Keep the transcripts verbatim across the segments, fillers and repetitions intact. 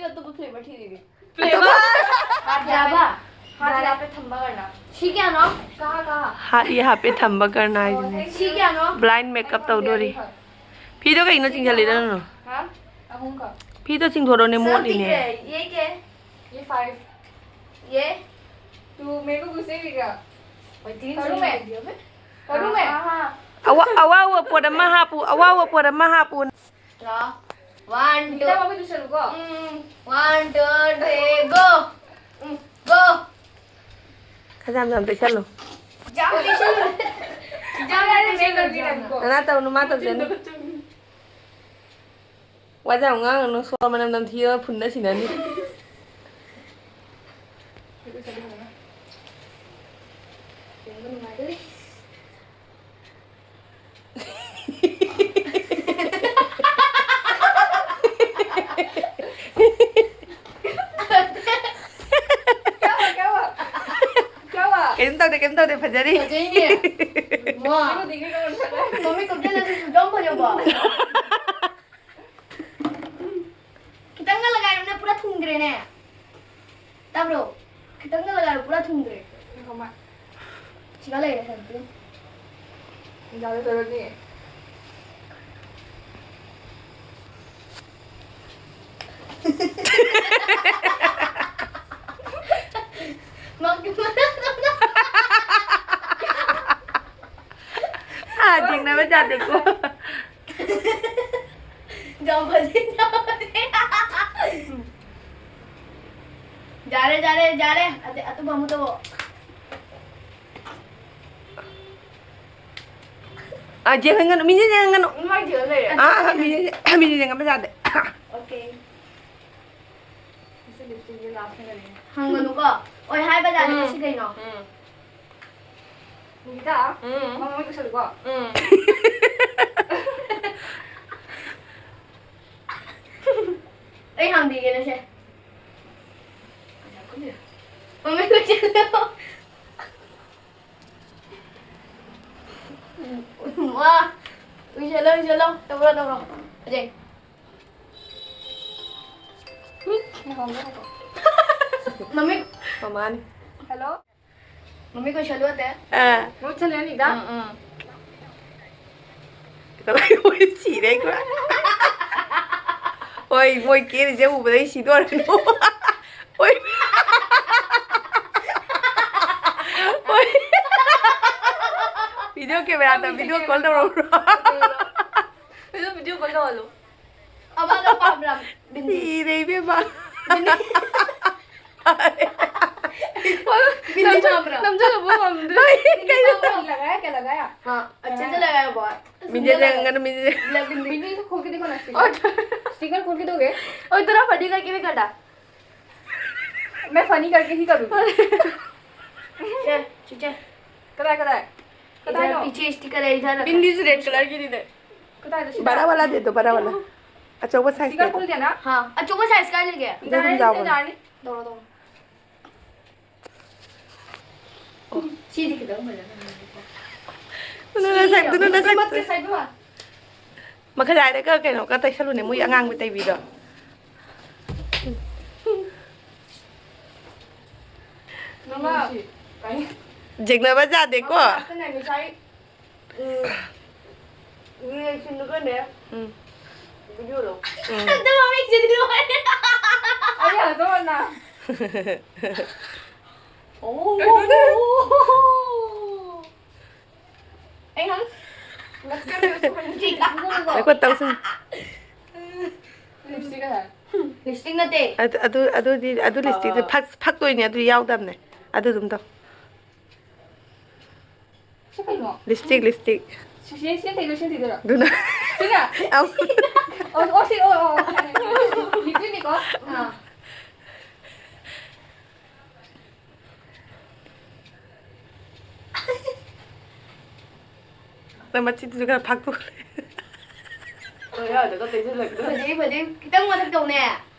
ꯑꯇꯣꯞꯄ flavor ꯊꯤꯔꯤꯒꯦ꯫ Flavor? ꯍꯥꯠ ꯌꯥꯕ? ꯍꯥꯠ ꯌꯥꯕ ꯊꯝꯕ ꯑꯣꯏꯅ꯫ ꯁꯤ ꯀꯌꯥꯅꯣ? ꯀꯍꯥ, ꯀꯍꯥ? ꯍꯥꯠ ꯌꯥ ꯍꯥꯞꯄꯦ ꯊꯝꯕ ꯀꯔꯅ ꯍꯥꯏꯁꯤꯅꯦ꯫ ꯁꯤ ꯀꯌꯥꯅꯣ? Blind makeup ꯇꯧꯗꯣꯔꯤ꯫ ꯐꯤꯗꯣ ꯀꯩꯅꯣ ꯆꯤꯡꯁꯤꯜꯂꯤꯗꯣ ꯅꯪꯅ? ꯍꯥ? ꯑꯍꯨꯝꯈꯛ꯫ ꯐꯤꯗꯣ ꯆꯤꯡꯊꯣꯔꯣꯅꯦ, ꯃꯣꯠꯂꯤꯅꯦ꯫ ꯁꯝ ꯄꯤꯛꯈ꯭ꯔꯦ꯫ ꯌꯦ ꯀꯦ? ꯌꯦ five꯫ ꯌꯦ two꯫ ꯃꯦꯒꯨ ꯒꯨꯁꯦ ꯕꯤꯒ꯫ ꯇꯔꯨꯛꯃꯦ꯫ ꯇꯔꯨꯛꯃꯦ꯫ ꯑꯋꯥ-, ꯑꯋꯥꯎꯕ ꯄꯣꯠ ꯑꯃ ꯍꯥꯞꯄꯨ, ꯑꯋꯥꯎꯕ ꯄꯣꯠ ꯑꯃ ꯍꯥꯞꯄꯨ꯫ ꯂꯥꯛꯑꯣ꯫ One, two꯫ ꯒꯤꯇꯥ ꯃꯃꯤꯠ ꯎꯏꯁꯜꯂꯨꯀꯣ꯫ ꯎꯝ꯫ One, two, three, go꯫ ꯎꯝ, go꯫ ꯈꯔ ꯌꯥꯝ ꯌꯥꯝ ꯇꯩꯁꯜꯂꯨ꯫ ꯌꯥꯝ ꯇꯩꯁꯜꯂꯨ꯫ ꯌꯥꯝ ꯌꯥꯝ ꯇꯩꯁꯜꯂꯨ꯫ ꯅꯅꯥ ꯇꯧꯅꯨ, ꯃꯥ ꯇꯧꯖꯅꯤ꯫ ꯋꯥꯖꯥꯎ ꯉꯥꯡꯉꯅꯨ, ꯁꯣꯔ ꯃꯅꯝ ꯅꯝꯊꯤꯕ ꯐꯨꯟꯗ ꯁꯤꯅꯅꯤ꯫ ꯌꯦꯡꯕ ꯅꯨꯡꯉꯥꯏꯗꯣꯔꯤ꯫ ꯀꯩꯝ ꯇꯧꯗꯦ, ꯀꯩꯝ ꯇꯧꯗꯦ, ꯐꯖꯔꯤ꯫ ꯐꯖꯩꯅꯦ꯫ ꯃꯥ꯫ ꯃꯃꯤꯠ ꯀꯨꯞꯁꯜꯂꯁꯨ ꯑꯗꯨꯝ ꯐꯖꯕ꯫ ꯈꯤꯇꯪꯒ ꯂꯒꯥꯏꯔꯨꯅꯦ, ꯄꯨꯔꯥ ꯊꯨꯡꯗ꯭ꯔꯦꯅꯦ꯫ ꯇꯥꯕ꯭ꯔꯣ? ꯈꯤꯇꯪꯒ ꯂꯒꯥꯏꯔꯨ, ꯄꯨꯔꯥ ꯊꯨꯡꯗ꯭ꯔꯦ꯫ ꯉꯥꯏꯈꯣ, ꯃꯥ꯫ ꯁꯤꯒ ꯂꯩꯔꯦ, ꯁꯟꯇꯨ꯫ ꯌꯥꯔꯦ, ꯂꯣꯏꯔꯅꯤ꯫ ꯃꯥꯒꯤ ꯃꯅꯥꯛꯇ꯫ ꯑꯥ, ꯊꯦꯡꯅꯕ ꯌꯥꯗꯦꯀꯣ꯫ ꯌꯥꯝ ꯐꯖꯩ, ꯌꯥꯝ ꯐꯖꯩ꯫ ꯌꯥꯔꯦ, ꯌꯥꯔꯦ, ꯌꯥꯔꯦ꯫ ꯑꯗ-, ꯑꯇꯣꯞꯄ ꯑꯃꯨꯛ ꯇꯧꯋꯣ꯫ ꯑꯥ, ꯌꯦꯡꯍꯟꯒꯅꯨ, ꯃꯤꯅ ꯌꯦꯡꯍꯟꯒꯅꯨ꯫ ꯃꯥꯏ ꯌꯦꯡꯍꯟ ꯂꯩꯔꯦ꯫ ꯑꯥ, ꯑꯥ, ꯃꯤꯅ, ꯃꯤꯅ ꯌꯦꯡꯍꯟꯕ ꯌꯥꯗꯦ꯫ Okay꯫ ꯁꯤ lipstickꯁꯦ last ꯐꯖꯔꯦ꯫ ꯍꯪꯒꯅꯨꯀꯣ꯫ ꯑꯣꯏ ꯍꯥꯏꯕ ꯌꯥꯗꯦ, ꯎꯝ꯫ ꯁꯤ ꯀꯩꯅꯣ? ꯎꯝ꯫ ꯅꯤꯀꯤꯇꯥ, ꯎꯝ꯫ ꯃꯃꯥ ꯃꯃꯤꯠ ꯎꯏꯁꯜꯂꯨꯀꯣ꯫ ꯎꯝ꯫ ꯑꯩ ꯍꯥꯡꯕꯤꯒꯦ ꯅꯪꯁꯦ꯫ ꯃꯃꯤꯠ ꯎꯏꯁꯜꯂꯨ꯫ ꯋꯥ꯫ ꯎꯏꯁꯜꯂꯣ, ꯎꯏꯁꯜꯂꯣ꯫ ꯇꯧꯔꯣ, ꯇꯧꯔꯣ꯫ ꯐꯖꯩ꯫ ꯎꯝ, ꯃꯃꯤꯡ ꯃꯃꯥꯅꯤ꯫ ꯍꯜꯂꯣ꯫ ꯃꯃꯤꯡ ꯀꯣꯏꯁꯜꯂꯨ ꯑꯇꯦ꯫ ꯑꯥ꯫ ꯃꯍꯨꯠ ꯁꯜꯂꯦ ꯑꯅꯤꯗ꯫ ꯎꯝ, ꯎꯝ꯫ ꯀꯃꯥꯏ ꯃꯣꯏ ꯁꯤꯔꯦ ꯑꯩ ꯄꯨꯔꯥ꯫ ꯍꯣꯏ, ꯃꯣꯏ ꯀꯦꯔꯤꯁꯦ ꯎꯕꯗ ꯑꯩ ꯁꯤꯗꯣꯔꯦ꯫ ꯍꯣꯏ꯫ ꯍꯣꯏ꯫ Video camera ꯗ video call ꯇꯧꯔꯛꯎꯔꯣ? ꯑꯗꯨ video call ꯇꯧꯍꯜꯂꯨ꯫ ꯑꯃꯗꯣ ꯄꯥꯝꯕ꯭ꯔꯥ? ꯕꯤꯟꯗꯤ꯫ ꯁꯤꯔꯦ ꯏꯕꯦꯝꯃ꯫ ꯕꯤꯟꯗꯤ꯫ ꯕꯤꯟꯗꯤ ꯄꯥꯝꯕ꯭ꯔꯥ? ꯅꯝꯖꯜꯂꯨꯕ ꯉꯝꯗ꯭ꯔꯦ꯫ ꯕꯤꯟꯗꯤ ꯄꯥꯝꯕ꯭ꯔꯥ? लगाया क्या, लगाया? हाँ, अच्छे से लगाया बहुत। ꯃꯤꯡꯁꯦꯜ ꯌꯦꯡꯒꯅꯨ, ꯃꯤꯡꯁꯦꯜ꯫ Black ꯕꯤꯟꯗꯤ꯫ ꯕꯤꯟꯗꯤ को खोल के दिखाओ ना sticker। और sticker खोल के दोगे? और तेरा funny करके भी कर डाल। मैं funny करके ही करूँगी। ꯁꯦ, ꯆꯤꯆꯦ꯫ ꯀꯗꯥꯏ, ꯀꯗꯥꯏ? ꯏꯗꯔ ꯀꯗꯥꯏꯅꯣ? ꯄꯤꯆꯦ sticker ꯂꯩ, ꯏꯗꯔ ꯕꯤꯟꯗꯤꯁꯨ red colour ꯒꯤꯅꯤꯅꯦ꯫ ꯀꯗꯥꯏꯗ? ꯁꯤꯗ? बड़ा वाला दे दो, बड़ा वाला। ꯑꯆꯧꯕ size sticker ꯗꯦ ꯈꯣꯜ ꯗꯣ꯫ ꯗꯤꯌꯥ ꯅꯥ? हाँ, ꯑꯆꯧꯕ size ꯀꯥꯏ ꯂꯩꯒꯦ? ꯑꯗꯨ ꯑꯗꯨꯝ ꯌꯥꯔꯦ, ꯌꯥꯎꯕꯅꯦ꯫ ꯌꯥꯔꯦ꯫ ꯇꯧꯔꯣ, ꯇꯧꯔꯣ꯫ ꯑꯣ꯫ ꯁꯤꯗꯤ ꯈꯤꯇꯪ ꯐꯖꯅ ꯍꯥꯏꯕꯀꯣ꯫ ꯑꯗꯨꯅ ꯁꯤ ꯅꯁꯛ-, ꯑꯗꯨꯅ ꯌꯥꯝ ꯅꯁꯛ-, ꯃꯊꯛꯇ ꯁꯥꯏꯗꯣ꯫ ꯃꯈꯥ ꯍꯥꯏꯔꯒ ꯀꯩꯅꯣꯒ ꯇꯩꯁꯜꯂꯨꯅꯦ, ꯃꯣꯏ ꯑꯉꯥꯡꯕ ꯇꯩꯕꯤꯗꯣ꯫ ꯅꯃ꯫ ꯌꯦꯡꯅꯕ ꯌꯥꯗꯦꯀꯣ꯫ ꯃꯃꯥ ꯉꯥꯛꯇꯅꯦ ꯉꯁꯥꯏ, ꯎꯝ, reaction ꯗꯨꯒꯅꯦ, ꯎꯝ꯫ Video ꯗꯣ꯫ ꯎꯝ꯫ ꯑꯗꯨ ꯃꯃꯤꯡꯁꯤꯗꯤ ꯂꯣꯏꯔꯦ꯫ ꯑꯩ ꯍꯧꯖꯤꯛ ꯑꯣꯏꯅ꯫ ꯑꯣ꯫ ꯑꯩ ꯍꯪ-, ꯂꯛꯀꯔ ꯁꯨꯃꯟ ꯉꯥꯏꯈꯣ, ꯇꯧꯁꯤ꯫ Lipstick ꯍꯥꯏ꯫ Lipstick ꯅꯠꯇꯦ꯫ ꯑꯗꯨ, ꯑꯗꯨ, ꯑꯗꯨꯗꯤ, ꯑꯗꯨ lipstick ꯇꯨ ꯑꯥ꯫ ꯐꯛ-, ꯐꯛꯇꯣꯏꯅꯦ, ꯑꯗꯨ ꯌꯥꯎꯗꯕꯅꯦ꯫ ꯑꯗꯨ ꯑꯗꯨꯝ ꯇꯧ꯫ ꯁꯤ ꯀꯩꯅꯣ? Lipstick, lipstick꯫ ꯁꯤ, ꯁꯤ, ꯁꯤ ꯇꯩꯗꯣꯏ, ꯁꯤ ꯇꯩꯗꯣꯏꯔꯣ? ꯑꯗꯨꯅ꯫ ꯁꯤꯅ? ꯑꯧ꯫ ꯑꯣ, ꯑꯣ, ꯁꯤ, ꯑꯣ, ꯑꯣ, ꯑꯣ꯫ Lipstick ꯅꯤꯀꯣ? ꯑꯥ꯫ ꯅꯪ ꯃꯆꯤꯟꯗꯨꯁꯨ ꯈꯔ ꯐꯥꯛꯇꯣꯛꯑꯣ꯫ ꯍꯣꯏ, ꯌꯥꯗ꯭ꯔꯒ ꯇꯩꯁꯜꯂꯛꯇ꯭ꯔꯥ? ꯐꯖꯩ, ꯐꯖꯩ꯫ ꯈꯤꯇꯪ ꯃꯊꯛ ꯇꯧꯅꯦ꯫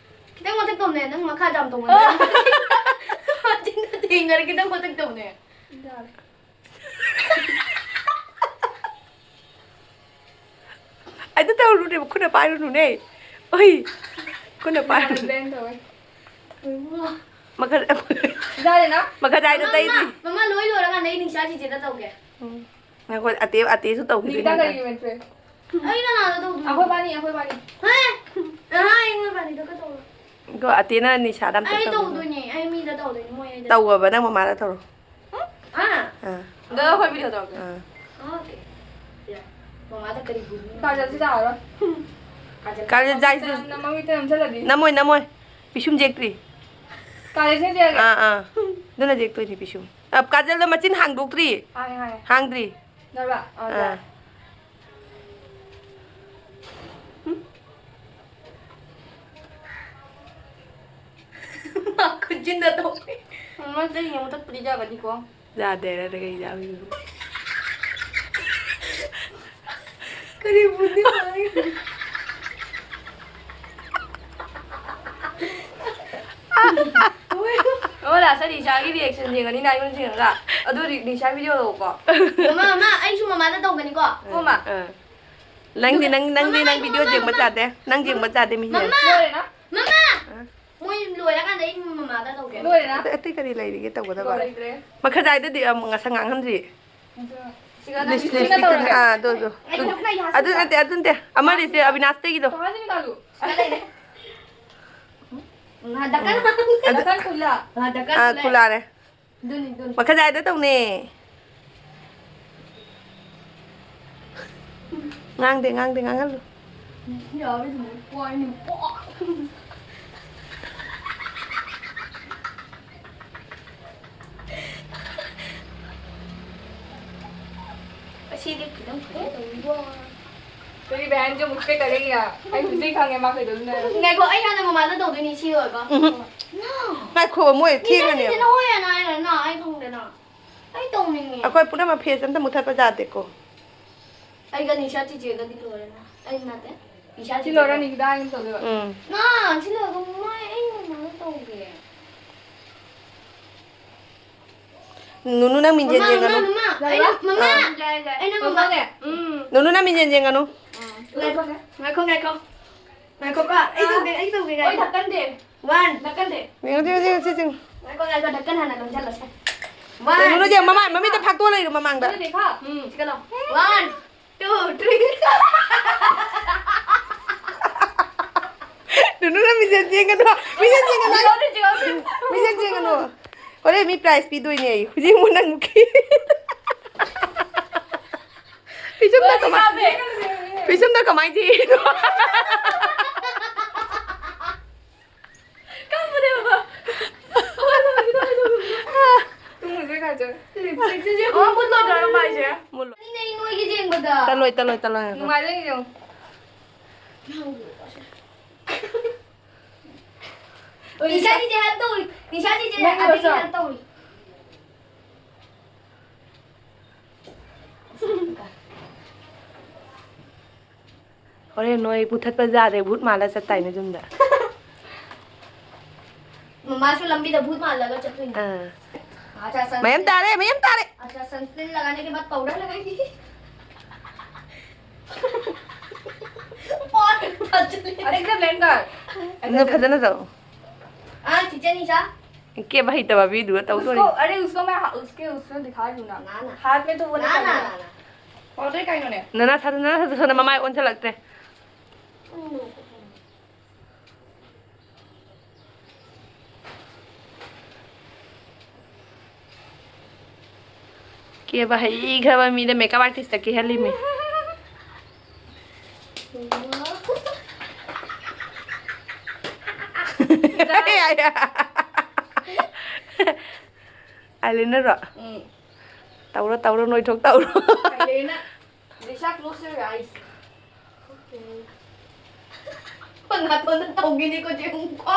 ꯈꯤꯇꯪ ꯃꯊꯛ ꯇꯧꯅꯦ꯫ ꯅꯪ ꯃꯈꯥ ꯌꯥꯝ ꯇꯧꯃꯟꯗ꯭ꯔꯣ? ꯃꯆꯤꯟꯗꯣ ꯊꯦꯡꯅꯔꯦ, ꯈꯤꯇꯪ ꯃꯊꯛ ꯇꯧꯅꯦ꯫ ꯌꯥꯔꯦ꯫ ꯑꯗꯨ ꯇꯧꯔꯨꯅꯦ, ꯈꯨꯠꯅ ꯄꯥꯏꯔꯨꯅꯨꯅꯦ꯫ ꯑꯣꯏ, ꯈꯨꯠꯅ ꯄꯥꯏꯔꯨꯅꯨ꯫ Blank ꯇꯧꯋꯦ꯫ ꯃꯈꯜ ꯌꯥꯔꯦꯅ? ꯃꯈꯜ ꯍꯥꯏꯗꯣ ꯇꯩꯗ꯭ꯔꯤ꯫ ꯃꯃꯥ, ꯂꯣꯏ ꯂꯣꯏꯔꯀꯥꯟꯗ ꯑꯩ ꯅꯤꯡꯁꯥ ꯆꯤꯆꯦꯗ ꯇꯧꯒꯦ꯫ ꯎꯝ꯫ ꯉꯥꯏꯈꯣ, ꯑꯇꯦ, ꯑꯇꯦꯁꯨ ꯇꯧꯈꯤꯗꯣꯏꯅꯦ꯫ ꯅꯤꯀꯤꯇꯥ ꯀꯔꯤꯒꯤ ꯃꯦꯟꯇ꯭ꯔꯦ? ꯑꯩ ꯀꯅꯥꯗ ꯇꯧꯗꯣꯏꯅꯣ? ꯑꯩꯈꯣꯏ ꯕꯥꯅꯤ, ꯑꯩꯈꯣꯏ ꯕꯥꯅꯤ꯫ ꯍꯦ! ꯑꯍꯥ, ꯑꯩ ꯅꯣꯏ ꯕꯥꯅꯤꯗ ꯀꯩꯗꯧꯕ? ꯑꯗꯣ ꯑꯇꯦꯅ ꯅꯤꯁꯥꯗ ꯑꯝꯇ ꯑꯩ ꯇꯧꯈꯤꯗꯣꯏꯅꯦ꯫ ꯇꯧꯗꯣꯏꯅꯦ, ꯑꯩ ꯃꯤꯗ ꯇꯧꯗꯣꯏꯅꯦ, ꯃꯣꯏ ꯑꯩꯗ꯫ ꯇꯧꯑꯣꯕ, ꯅꯪ ꯃꯃꯥꯗ ꯇꯧꯔꯣ꯫ ꯑꯥ? ꯑꯥ꯫ ꯑꯗꯣ ꯑꯩꯈꯣꯏ ꯚꯤꯗꯤꯑꯣ ꯇꯧꯔꯛꯀꯦ꯫ ꯑꯥ꯫ ꯑꯣꯀꯦ꯫ ꯌꯥ꯫ ꯃꯃꯥꯗ ꯀꯔꯤ ꯒꯨꯟ? ꯀꯥꯖꯜꯁꯤ ꯇꯥꯔꯔꯣꯏ꯫ ꯀꯥꯖꯜ ꯀꯥꯖꯜ ꯖꯥꯏꯁꯨ꯫ ꯅꯃꯃꯤꯠꯇ ꯅꯝꯁꯤꯜꯂꯗꯤ꯫ ꯅꯝꯃꯣꯏ, ꯅꯝꯃꯣꯏ꯫ ꯄꯤꯁꯨꯝ ꯖꯦꯛꯇ꯭ꯔꯤ꯫ ꯀꯥꯖꯜꯁꯤ ꯖꯦꯛꯑꯒꯦ꯫ ꯑꯥ, ꯑꯥ꯫ ꯑꯗꯨꯅ ꯖꯦꯛꯇꯣꯏꯅꯤ ꯄꯤꯁꯨꯝ꯫ ꯑ, ꯀꯥꯖꯜꯗꯣ ꯃꯆꯤꯟ ꯍꯥꯡꯗꯣꯛꯇ꯭ꯔꯤ꯫ ꯍꯥꯡꯉꯦ, ꯍꯥꯡꯉꯦ꯫ ꯍꯥꯡꯗ꯭ꯔꯤ꯫ ꯅꯔꯕ? ꯑꯥ, ꯑꯥ꯫ ꯖꯦꯛ꯫ ꯃꯥ ꯈꯨꯖꯤꯟꯗ ꯇꯧꯋꯦ꯫ ꯎꯝ, ꯃꯥ ꯆꯍꯤ ꯑꯃ ꯊꯛꯄꯗꯤ ꯌꯥꯒꯅꯤꯀꯣ? ꯌꯥꯗꯦ, ꯌꯥꯗꯦ, ꯀꯩ ꯌꯥꯕꯒꯤꯅꯣ? ꯀꯔꯤ ꯕꯨꯗꯤ ꯃꯥꯒꯤ? ꯑꯣ, ꯂꯥꯁꯇ ꯔꯤꯁꯥꯒꯤ reaction ꯌꯦꯡꯉꯅꯤ, ꯅꯥꯏꯃꯟ ꯌꯦꯡꯉꯒ꯫ ꯑꯗꯨ ꯔꯤ-, ꯔꯤꯁꯥ ꯚꯤꯗꯤꯑꯣ ꯂꯧꯀꯣ꯫ ꯃꯃꯥ, ꯃꯃꯥ, ꯑꯩꯁꯨ ꯃꯃꯥꯗ ꯇꯧꯒꯅꯤꯀꯣ꯫ ꯀꯣ, ꯃꯥ? ꯑꯥ꯫ ꯅꯪꯗꯤ, ꯅꯪ, ꯅꯪꯗꯤ, ꯃꯃꯥ, ꯅꯪ ꯉꯥꯏꯈꯣ, ꯚꯤꯗꯤꯑꯣ ꯃꯃꯥ, ꯌꯦꯡꯕ ꯃꯃꯥ꯫ ꯌꯥꯗꯦ꯫ ꯅꯪ ꯌꯦꯡꯕ ꯌꯥꯗꯦ, ꯃꯤꯅꯦ꯫ ꯃꯃꯥ! ꯂꯣꯏꯔꯦꯅ? ꯃꯃꯥ! ꯑꯥ꯫ ꯃꯣꯏ ꯂꯣꯏꯔꯀꯥꯟꯗ ꯑꯩ ꯃꯃꯥꯗ ꯇꯧꯒꯦ꯫ ꯂꯣꯏꯔꯦꯅ? ꯑꯇꯩ, ꯑꯇꯩ ꯀꯔꯤ ꯂꯩꯔꯤꯒꯦ ꯇꯧꯒꯗꯕ? ꯂꯣꯏꯗ꯭ꯔꯦ꯫ ꯃꯈꯖꯥꯏꯗꯗꯤ ꯑꯃꯨꯛ ꯉꯁꯥꯏ ꯉꯥꯡꯍꯟꯗ꯭ꯔꯤ꯫ ꯑꯗꯨ ꯁꯤꯒ ꯅꯪ ꯂꯤꯁ-, ꯁꯤꯒ ꯂꯤꯁꯇꯤꯛꯇꯨꯅ, ꯇꯧꯔꯒꯦ꯫ ꯑꯥ, ꯑꯗꯨ, ꯑꯗꯨ, ꯑꯗꯨ꯫ ꯑꯩ ꯈꯨꯠꯅ ꯌꯥꯁꯤ ꯑꯗꯨ ꯅꯠꯇꯦ, ꯑꯗꯨ ꯅꯠꯇꯦ꯫ ꯑꯃ ꯂꯤꯁꯇꯤꯛ ꯑꯕꯤꯅꯥꯁꯇꯒꯤꯗꯣ꯫ ꯀꯃꯥꯏꯅ ꯁꯤꯅꯤ ꯀꯥꯂꯨ? ꯁꯤꯗ ꯂꯩꯔꯦ꯫ ꯎꯝ, ꯗꯀꯥꯟ꯫ ꯑꯗꯨ ꯗꯀꯥꯟ ꯈꯨꯜꯂ꯫ ꯑꯥ, ꯗꯀꯥꯟ ꯑꯥ, ꯈꯨꯜꯂꯦ꯫ ꯈꯨꯂꯥꯔꯦ꯫ ꯑꯗꯨꯅꯤ, ꯑꯗꯨꯅꯤ꯫ ꯃꯈꯖꯥꯏꯗ ꯇꯧꯅꯦ꯫ ꯉꯥꯡꯗꯦ, ꯉꯥꯡꯗꯦ, ꯉꯥꯡꯍꯜꯂꯨ꯫ ꯌꯥꯔꯣꯏ, ꯑꯗꯨꯃꯥꯏꯅ ꯄꯥꯏꯅꯤ꯫ ꯑꯁꯤꯗꯤ ꯈꯤꯇꯪ ꯐꯖꯅ ꯇꯧꯕꯤꯌꯣ꯫ ꯀꯔꯤ ꯕꯦꯟꯁꯦ ꯑꯃꯨꯛ ꯆꯦꯛ ꯀꯔꯤ? ꯑꯩ ꯍꯧꯖꯤꯛ ꯈꯪꯉꯦ ꯃꯥ ꯀꯩꯗꯧꯗꯣꯏꯅꯣ ꯍꯥꯏꯕ꯫ ꯉꯥꯏꯈꯣ, ꯑꯩ ꯍꯥꯟꯅ ꯃꯃꯥꯗ ꯇꯧꯗꯣꯏꯅꯤ, ꯁꯤ ꯂꯣꯏꯔꯒ꯫ ꯎꯝ꯫ No꯫ ꯉꯥꯏꯈꯣ, ꯃꯣꯏ ꯊꯦꯡꯉꯅꯦꯕ꯫ ꯃꯤꯅ ꯍꯣꯏ ꯍꯥꯏꯅ ꯍꯥꯏꯔ ꯅ ꯑꯩ ꯈꯪꯗꯦꯅ꯫ ꯑꯩ ꯇꯧꯅꯤꯡꯉꯦ꯫ ꯑꯩꯈꯣꯏ ꯄꯨꯝꯅꯃꯛ ꯐꯦꯁ ꯑꯝꯇ ꯃꯨꯊꯠꯄ ꯌꯥꯗꯦꯀꯣ꯫ ꯑꯩꯒ ꯅꯤꯁꯥ ꯆꯤꯆꯦꯒꯗꯤ ꯂꯣꯏꯔꯦꯅ꯫ ꯑꯩ ꯅꯠꯇꯦ꯫ ꯅꯤꯁꯥ ꯁꯤ ꯆꯤꯆꯦꯒ꯫ ꯂꯣꯏꯔ ꯅꯤꯀꯤꯇꯥ ꯑꯩꯅ ꯇꯧꯗꯣꯏꯕ꯫ ꯎꯝ꯫ ꯅ, ꯁꯤ ꯂꯣꯏꯔꯒ ꯃꯣꯏ ꯑꯩ ꯃꯃꯥꯗ ꯇꯧꯒꯦ꯫ ꯅꯨꯅꯨ, ꯅꯪ ꯃꯤꯡꯖꯦꯜ ꯃꯃꯥ, ꯃꯃꯥ, ꯌꯦꯡꯒꯅꯨ꯫ ꯃꯃꯥ, ꯑꯩꯅ, ꯃꯃꯥ, ꯑꯥ꯫ ꯌꯥꯏ, ꯌꯥꯏ꯫ ꯑꯩꯅ ꯃꯃꯥ꯫ ꯃꯃꯥꯅꯦ꯫ ꯎꯝ꯫ ꯅꯨꯅꯨ, ꯅꯪ ꯃꯤꯡꯖꯦꯜ ꯌꯦꯡꯒꯅꯨ꯫ ꯎꯝ꯫ ꯉꯥꯏꯈꯣ, ꯉꯥꯏꯈꯣ, ꯉꯥꯏꯈꯣ꯫ ꯉꯥꯏꯈꯣꯀꯣ, ꯑꯩ ꯇꯧꯒꯦ, ꯑꯩ ꯇꯧꯒꯦ, ꯑꯣꯏ, ꯉꯥꯏꯈꯣ꯫ ꯙꯛꯀꯟꯗꯦ꯫ One꯫ ꯙꯛꯀꯟꯗꯦ꯫ ꯌꯦꯡꯉꯨ, ꯌꯦꯡꯉꯨ, ꯌꯦꯡꯉꯨ, ꯁꯤ ꯌꯦꯡꯉꯨ꯫ ꯉꯥꯏꯈꯣ, ꯉꯥꯏꯈꯣ, ꯙꯛꯀꯟ ꯍꯥꯟꯅ ꯂꯣꯟꯁꯤꯜꯂꯁꯦ꯫ One꯫ ꯀꯩꯅꯣꯗꯤ ꯃꯃꯥꯏ ꯃꯃꯤꯠꯇ ꯐꯥꯛꯇꯣꯛꯑ ꯂꯩꯔꯣ ꯃꯃꯥꯡꯗ꯫ ꯑꯗꯨꯗꯤ ꯈꯥ꯫ ꯎꯝ, ꯁꯤ ꯀꯩꯅꯣ꯫ One, two, three꯫ ꯅꯨꯅꯨꯅ ꯃꯤꯡꯁꯦꯜ ꯌꯦꯡꯒꯅꯨ, ꯃꯤꯡꯁꯦꯜ ꯌꯦꯡꯒꯅꯨ꯫ ꯆꯤꯡꯍꯧꯗꯦ, ꯆꯤꯡꯍꯧꯗꯦ꯫ ꯃꯤꯡꯁꯦꯜ ꯌꯦꯡꯒꯅꯨ꯫ ꯍꯣꯔꯦꯟ ꯃꯤ prize ꯄꯤꯗꯣꯏꯅꯦ ꯑꯩ꯫ ꯍꯧꯖꯤꯛ ꯑꯃꯨꯛ ꯅꯪ ꯄꯤꯁꯨꯝꯗ ꯂꯣꯏ ꯀꯃꯥꯏ-, ꯀꯥꯞꯄꯦ꯫ ꯄꯤꯁꯨꯝꯗ ꯀꯃꯥꯏꯅ ꯊꯤꯔꯤꯅꯣ? ꯀꯥꯞꯄꯅꯦ ꯕꯕꯥ꯫ ꯇꯨꯡ ꯃꯨꯟꯕꯩ ꯀꯥꯏ ꯆꯠꯂꯦ? Lipstickꯁꯤꯁꯨ ꯑꯣ, ꯃꯨꯠꯂꯣ ꯇꯧꯔ ꯃꯥꯏꯁꯦ꯫ ꯃꯨꯜꯂꯣ꯫ ꯑꯩ ꯅꯣꯏꯒꯤ ꯌꯦꯡꯕꯗ꯫ ꯇꯜꯂꯣꯏ, ꯇꯜꯂꯣꯏ, ꯇꯜꯂꯣꯏ꯫ ꯅꯨꯡꯉꯥꯏꯗꯣꯏꯅꯤ ꯌꯦꯡꯉꯣ꯫ ꯅꯤꯁꯥ ꯆꯤꯆꯦ ꯍꯥꯏꯕ ꯇꯧꯔꯤ꯫ ꯅꯤꯁꯥ ꯆꯤꯆꯦ ꯅꯪꯒꯤ ꯑꯗꯒꯤ ꯃꯁꯛ꯫ ꯍꯥꯏꯕ ꯇꯧꯔꯤ꯫ ꯍꯣꯔꯦꯟ ꯅꯣꯏ ꯄꯨꯊꯠꯄ ꯌꯥꯗꯦ, ꯚꯨꯠ ꯃꯥꯜꯂ ꯆꯠꯇꯥꯏꯅꯦ ꯌꯨꯝꯗ꯫ ꯃꯃꯥꯁꯨ ꯂꯝꯕꯤꯗ ꯚꯨꯠ ꯃꯥꯜꯂꯒ ꯆꯠꯇꯣꯏꯅꯦ꯫ ꯑꯥ꯫ अच्छा, sunscreen ꯃꯌꯥꯝ ꯇꯥꯔꯦ, ꯃꯌꯥꯝ ꯇꯥꯔꯦ꯫ अच्छा, sunscreen लगाने के बाद powder लगाएगी। और अच्छा, एकदम blend कर। ꯑꯗꯨ ꯐꯖꯅ ꯇꯧ꯫ हाँ, ꯆꯤꯆꯦ ꯅꯤꯁꯥ꯫ ꯀꯦꯕ ꯍꯩꯇꯕ ꯃꯤꯗꯨꯒ ꯇꯧꯗꯣꯔꯤ꯫ उसको, अरे, उसको मैं हा-, उसके उसमें दिखा दूँ ना। ना, ना। हाथ में तो वो ना, निकल ना, गया। ना, ना। और तो क्या इन्होंने? ꯅꯅꯥ ꯊꯥꯗ, ꯅꯅꯥ ꯊꯥꯗ, ꯁꯣꯝꯗ ꯃꯃꯥꯏ ꯑꯣꯟꯁꯤꯜꯂꯛꯇ꯭ꯔꯦ꯫ ꯀꯦꯕ ꯍꯩꯈ꯭ꯔꯕ ꯃꯤꯗ makeup artistꯇ ꯀꯦꯍꯜꯂꯤꯃꯤ꯫ Eyelinerꯔꯣ? ꯎꯝ꯫ ꯇꯧꯔꯣ, ꯇꯧꯔꯣ, ꯅꯣꯏꯊꯣꯛ ꯇꯧꯔꯣ꯫ Eyeliner꯫ ꯔꯤꯁꯥ, close your eyes꯫ ꯅꯥꯇꯣꯟꯗ ꯇꯧꯈꯤꯅꯤꯀꯣ, ꯆꯦ ꯍꯨꯝꯀꯣ꯫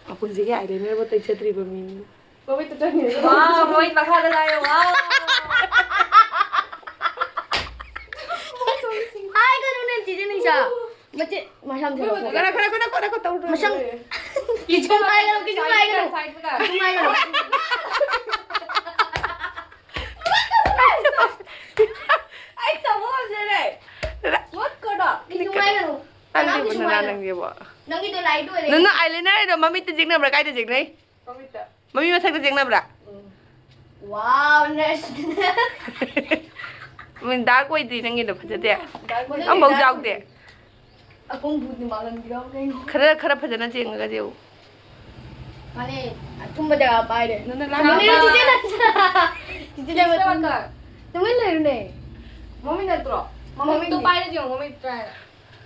ꯃꯄꯨꯟꯁꯤꯒꯤ eyelinerꯕꯨ ꯇꯩꯖꯗ꯭ꯔꯤꯕ ꯃꯤꯅꯤ꯫ ꯃꯃꯤꯠꯇ ꯆꯪꯉꯤꯅꯦ꯫ Wow, ꯃꯃꯤꯠ ꯃꯈꯥꯗ ꯇꯥꯏꯌꯦ, wow꯫ ꯍꯥꯏꯒꯅꯨꯅꯦ, ꯆꯤꯆꯦ ꯅꯤꯁꯥ꯫ ꯃꯆꯦ, ꯃꯁꯝ ꯊꯥꯗꯣꯛꯑꯣ꯫ ꯈꯔ, ꯈꯔ, ꯈꯔ, ꯈꯔ, ꯈꯔ ꯇꯧꯔꯣ꯫ ꯃꯁꯝ꯫ ꯀꯤꯁꯨꯝ ꯍꯥꯏꯒꯅꯨ, ꯀꯤꯁꯨꯝ ꯍꯥꯏꯒꯅꯨ꯫ Side ꯀ, side ꯀ꯫ ꯀꯤꯁꯨꯝ ꯍꯥꯏꯒꯅꯨ꯫ ꯑꯩ ꯇꯧꯕ ꯉꯝꯗ꯭ꯔꯦꯅꯦ꯫ ꯃꯨꯠ ꯀꯣꯗꯣ꯫ ꯀꯤꯁꯨꯝ ꯍꯥꯏꯒꯅꯨ꯫ ꯅꯅꯥ ꯅꯪꯒꯤꯕꯣ? ꯅꯪꯒꯤꯗꯣ ꯂꯥꯏꯠ ꯑꯣꯏꯔꯦ꯫ ꯅꯪ eyeliner ꯗꯣ ꯃꯃꯤꯠꯇ ꯌꯦꯛꯅꯕ꯭ꯔꯥ, ꯀꯥꯏꯗ ꯌꯦꯛꯅꯩ? ꯃꯃꯤꯠꯇ꯫ ꯃꯃꯤꯠ ꯃꯊꯛꯇ ꯌꯦꯛꯅꯕ꯭ꯔꯥ? ꯎꯝ꯫ Wow, nurse꯫ ꯃꯃꯤꯠ dark ꯑꯣꯏꯗ꯭ꯔꯤ ꯅꯪꯒꯤꯗꯣ, ꯐꯖꯗꯦ꯫ Dark ꯑꯣꯏꯗꯦ, ꯑꯝꯐꯥꯎ dark ꯌꯥꯎꯗꯦ꯫ ꯑꯣꯏꯗꯦ꯫ ꯑꯄꯣꯡꯕꯨꯗꯤ ꯃꯥꯜꯍꯟꯕꯤꯔꯣ ꯀꯩꯅꯣ? ꯈꯔ, ꯈꯔ ꯐꯖꯅ ꯌꯦꯡꯉꯒ ꯌꯦꯛꯎ꯫ ꯃꯥꯅꯦ, ꯑꯊꯨꯝꯕ ꯖꯒꯥ ꯄꯥꯏꯔꯦ꯫ ꯅꯪꯅ ꯃꯃꯤꯠ ꯂꯥꯛꯑꯕ? ꯆꯤꯆꯦ ꯅꯠꯇ꯭ꯔꯥ? ꯆꯤꯆꯦ ꯅꯠꯇ꯭ꯔꯥ? ꯇꯨꯃꯤꯟ ꯂꯩꯔꯨꯅꯦ꯫ ꯃꯃꯤꯠ ꯅꯠꯇ꯭ꯔꯣ? ꯃꯃꯤꯠꯇꯣ ꯃꯃꯤꯠꯅꯦ꯫ ꯄꯥꯏꯔ ꯌꯦꯡꯉꯣ, ꯃꯃꯤꯠ ꯇ꯭ꯔꯥꯏ꯫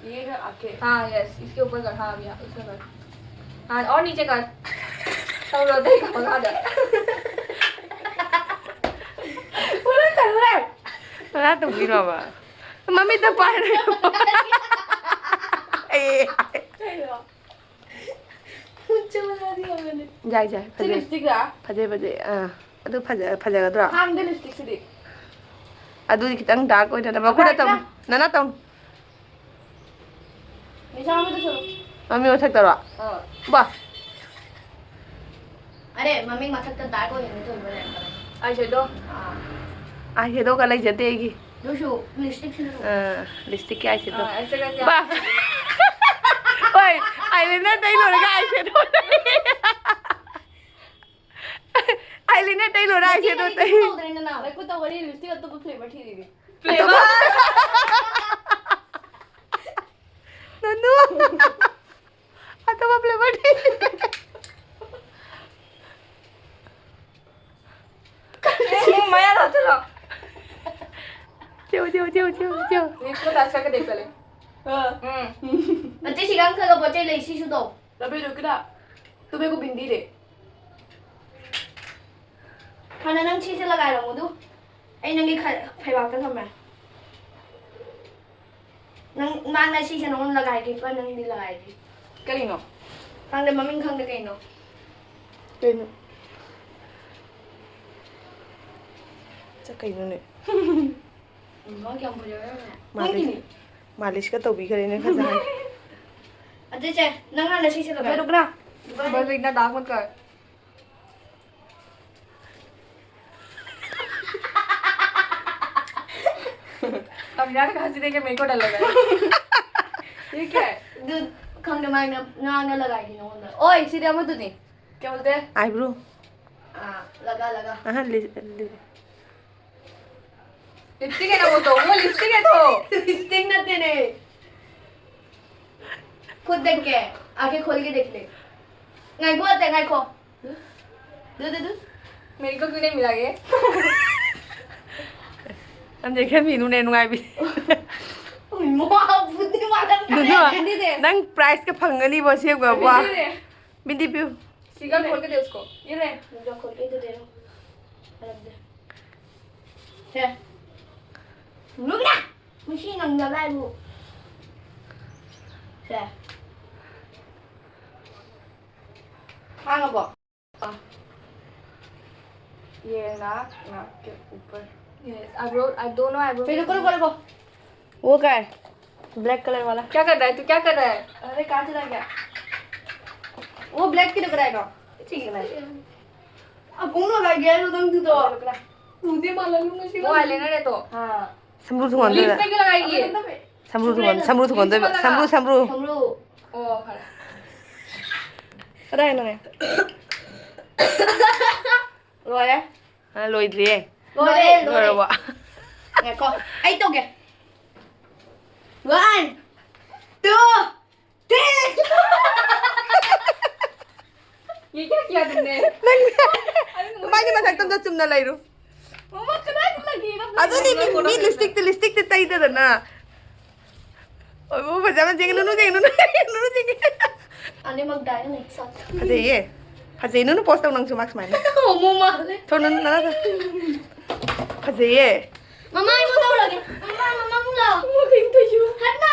ये है आपके। हाँ, yes, इसके ऊपर कर, हाँ, भैया, उसमें कर। हाँ, और नीचे कर। सब लोग देख, मजा आ जाए। पूरा चल रहा है। ꯉꯥ ꯇꯧꯕꯤꯔꯣꯕ꯫ ꯃꯃꯤꯠꯇ ꯄꯥꯏꯔꯦ꯫ ꯑꯦ꯫ ꯆꯞ ꯃꯥꯟꯅꯗꯤ ꯌꯥꯝꯃꯜꯂꯦ꯫ ꯌꯥꯏ, ꯌꯥꯏ, ꯁꯤ ꯐꯖꯩ꯫ Lipstick ꯔꯥ? ꯐꯖꯩ, ꯐꯖꯩ꯫ ꯑꯥ, ꯑꯗꯨ ꯐꯖ-, ꯐꯖꯒꯗ꯭ꯔꯣ? ꯈꯥꯡꯗꯦ lipstick ꯁꯤꯗꯤ꯫ ꯑꯗꯨꯗꯤ ꯈꯤꯇꯪ dark ꯑꯣꯏꯅꯅꯕ꯫ ꯈꯨꯠꯅ ꯇꯧ꯫ ꯅꯅꯥ ꯇꯧ꯫ ꯅꯤꯁꯥ ꯑꯃꯗ ꯁꯣꯔꯣ꯫ ꯃꯃꯤꯡ ꯃꯊꯛꯇꯔꯣ? ꯑꯥ꯫ ꯕꯥ꯫ ꯑꯔꯦ, ꯃꯃꯤꯡ ꯃꯊꯛꯇ dark ꯑꯣꯏꯍꯟꯒꯦ ꯇꯧꯕꯅꯦ꯫ Eyeshadow? ꯑꯥ꯫ Eyeshadow ꯒ ꯂꯩꯖꯗꯦ ꯑꯩꯒꯤ꯫ ꯑꯗꯨꯁꯨ lipstick ꯁꯤꯅ ꯑꯥ, lipstick ꯀꯤ eyeshadow꯫ ꯑꯥ, ꯑꯩꯁꯦ ꯀꯩ ꯀꯌꯥ ꯕꯥ꯫ ꯍꯣꯏ, eyeliner ꯇꯩ ꯂꯣꯏꯔꯒ eyeshadow ꯇꯩ꯫ Eyeliner ꯇꯩ ꯂꯣꯏꯔ eyeshadow ꯇꯩ꯫ ꯂꯩꯀꯨ ꯇꯧꯕꯅꯤ, lipstick ꯑꯇꯣꯞꯄ flavor ꯊꯤꯔꯤꯒꯦ꯫ Flavor? ꯅꯅꯨ꯫ ꯑꯇꯣꯞꯄ flavor ꯊꯤ꯫ ꯃꯌꯥ ꯂꯥꯎꯁꯤꯜꯂꯣ꯫ ꯊꯤꯌꯨ, ꯊꯤꯌꯨ, ꯊꯤꯌꯨ, ꯊꯤꯌꯨ, ꯊꯤꯌꯨ꯫ Lips ꯀ touch करके देख पहले। हाँ। ꯎꯝ꯫ ꯑꯇꯩ ꯁꯤꯒ ꯈꯔ ꯄꯣꯠ ꯆꯩ ꯂꯩ, ꯁꯤꯁꯨ ꯇꯧ꯫ अबे रुक ना, तुम्हें को बिंदी दे। ꯍꯥꯟꯅ ꯅꯪ ꯁꯤꯁꯦ ꯂꯒꯥꯏꯔꯝꯃꯣ ꯑꯗꯨ꯫ ꯑꯩ ꯅꯪꯒꯤ ꯈ-, ꯐꯩꯕꯥꯛꯇ ꯊꯝꯃꯦ꯫ ꯅꯪ ꯃꯥꯅ ꯁꯤꯁꯦ ꯅꯉꯣꯟꯗ ꯂꯒꯥꯏꯒꯦꯀꯣ, ꯅꯪꯗꯤ ꯂꯒꯥꯏꯗ꯭ꯔꯤ꯫ ꯀꯔꯤꯅꯣ? ꯈꯪꯗꯦ, ꯃꯃꯤꯡ ꯈꯪꯗꯦ ꯀꯩꯅꯣ꯫ ꯀꯩꯅꯣ? ꯆ-, ꯀꯩꯅꯣꯅꯦ? ꯃꯥ ꯀꯌꯥꯝ ꯐꯖꯔꯦ꯫ ꯃꯥꯂꯤꯁ-, ꯅꯪꯒꯤꯅꯦ꯫ ꯃꯥꯂꯤꯁꯀ ꯇꯧꯕꯤꯈ꯭ꯔꯦꯅꯦ ꯉꯁꯥꯏ꯫ ꯑꯗꯨ ꯆꯦ, ꯅꯪ ꯍꯥꯟꯅ ꯁꯤꯁꯦ ꯂꯒꯥꯏ꯫ रुक ना। ꯂꯒꯥꯏ꯫ बस इतना डार्क मत कर। अब यार, हंसी देख के मेरे को डर लग रहा है। ꯁꯤ ꯀꯦ? ꯑꯗꯨ ꯈꯪꯗꯦ, ꯃꯥꯏ ꯉꯥ-, ꯉꯥꯡꯉ ꯂꯒꯥꯏꯒꯤ ꯅꯉꯣꯟꯗ꯫ ꯑꯣꯏ, ꯁꯤꯗꯤ ꯑꯃꯗꯨꯅꯤ꯫ ꯀꯩ ꯍꯧꯗꯦ? ꯑꯥꯏꯕ꯭ꯔꯣ꯫ ꯑꯥ, ꯂꯒꯥ, ꯂꯒꯥ꯫ ꯑꯍ, ꯂꯤ-, ꯂꯤ-, ꯂꯤꯞꯁꯇꯤꯛ ꯀꯩꯅꯣ ꯇꯧ, ꯃꯣꯏ ꯂꯤꯞꯁꯇꯤꯛ ꯀꯩꯅꯣ꯫ ꯂꯤꯞꯁꯇꯤꯛ ꯅꯠꯇꯦꯅꯦ꯫ ꯈꯨꯠ ꯗꯦꯛꯀꯦ, ꯑꯥꯈꯦ ꯈꯣꯜ ꯀꯦ ꯗꯦꯛ ꯂꯦ꯫ ꯉꯥꯏꯈꯣ, ꯑꯇꯩ ꯉꯥꯏꯈꯣ꯫ ꯗꯨ, ꯗꯨ, ꯗꯨ꯫ ꯃꯦꯔꯤ ꯀꯣ ꯀ꯭ꯌꯨ ꯅꯍꯤ ꯃꯤꯂꯥ ꯌꯦ? ꯅꯪ ꯗꯦꯛꯈꯦ ꯃꯤꯅꯨꯅꯦ ꯅꯨꯡꯉꯥꯏꯕꯤ꯫ ꯎꯏ, ꯃꯋꯥ ꯐꯨꯗꯤ ꯃꯥꯜꯂꯝꯗ꯭ꯔꯦ꯫ ꯅꯨꯅꯨ, ꯅꯪ ꯄ꯭ꯔꯥꯏꯖꯀ ꯐꯪꯒꯅꯤꯕꯣ ꯑꯁꯦꯡꯕ, ꯋꯥ꯫ ꯕꯤꯟꯗꯤ ꯄꯤꯌꯨ꯫ ꯁꯤꯒ ꯈꯣꯜ ꯀꯦ ꯗꯦ ꯎꯁꯀꯣ꯫ ꯌꯦ ꯂꯦ꯫ ꯃꯨꯖꯦ ꯈꯣꯜ ꯀꯦ ꯇꯣ ꯗꯦ ꯗꯣ꯫ ꯃꯔꯝꯗꯤ꯫ ꯁꯦ꯫ ꯅꯨꯃꯤꯗꯥ! ꯃꯁꯤ ꯉꯝꯗꯕ ꯍꯥꯏꯕꯨ꯫ ꯁꯦ꯫ ꯈꯥꯡꯉꯕꯣ? ये नाक, नाक के ऊपर। Yes, eyebrow, आ, दोनों eyebrow फिर पे ऊपर, ऊपर, ऊपर। वो क्या है? ब्लैक कलर वाला। क्या कर रहा है तू? क्या कर रहा है? अरे, कहाँ चला गया? वो ब्लैक क्यों लग रहा है ना? ठीक है, मैं। अब कौन लगा गया है उधर तू तो? रुक ना। तू दे माला लूंगा सी वो वाला। Eyeliner है तो। हाँ। ꯁꯝꯕ꯭ꯔꯨ ꯊꯨꯡꯍꯟꯗꯣꯏꯕ꯫ Lipstick लगाएगी। ꯁꯝꯕ꯭ꯔꯨ ꯊꯨꯡꯍꯟ-, ꯁꯝꯕ꯭ꯔꯨ ꯊꯨꯡꯍꯟꯗꯣꯏꯕ꯫ ꯁꯝꯕ꯭ꯔꯨ, ꯁꯝꯕ꯭ꯔꯨ꯫ ꯑꯣ, ꯐꯔꯦ꯫ ꯀꯗꯥꯏꯅꯣꯅꯦ? ꯂꯣꯏꯔꯦ꯫ ꯑ, ꯂꯣꯏꯗ꯭ꯔꯤꯌꯦ꯫ ꯂꯣꯏꯔꯦ, ꯂꯣꯏꯔꯦ꯫ ꯂꯣꯏꯔꯕꯣ? ꯉꯥꯏꯈꯣ, ꯑꯩ ꯇꯧꯒꯦ꯫ One, two, ꯇꯦ! ये क्या किया तुमने? ꯅꯪ ꯑꯗꯨ ꯃꯥꯒꯤ ꯃꯊꯛꯇ ꯑꯝꯇ ꯆꯨꯝꯅ ꯂꯩꯔꯨ꯫ ꯃꯃꯥ, ꯀꯗꯥꯏꯗ ꯂꯩꯒꯦ? ꯑꯗꯨꯅꯤ ꯃꯤ, ꯃꯤ ꯂꯤꯞꯁꯇꯤꯛꯇ, ꯂꯤꯞꯁꯇꯤꯛꯇ ꯇꯩꯗꯗꯅ꯫ ꯑꯣ, ꯐꯖꯕ ꯌꯦꯡꯉꯦ, ꯅꯨꯅꯨ ꯌꯦꯡꯉꯦ, ꯅꯨꯅꯨ ꯌꯦꯡꯉꯦ, ꯅꯨꯅꯨ ꯌꯦꯡꯉꯦ꯫ ꯑꯅꯤꯃꯛ ꯗꯥꯏꯅ ꯂꯩ, ꯁꯛ꯫ ꯐꯖꯩꯌꯦ꯫ ꯐꯖꯩ, ꯅꯨꯅꯨ ꯄꯣꯁ ꯇꯧ ꯅꯪꯁꯨ ꯃꯥ ꯁꯨꯃꯥꯏꯅ꯫ ꯍꯣꯃꯣ ꯃꯥꯜꯂꯦ꯫ ꯊꯣ, ꯅꯨꯅꯨ, ꯅꯅꯥ ꯊꯣ꯫ ꯐꯖꯩꯌꯦ꯫ ꯃꯃꯥ, ꯑꯩꯉꯣꯟꯗ ꯇꯧꯔꯒꯦ꯫ ꯃꯃꯥ, ꯃꯃꯥ, ꯑꯃꯨꯛ ꯂꯥꯛꯑꯣ꯫ ꯍꯠꯅ꯫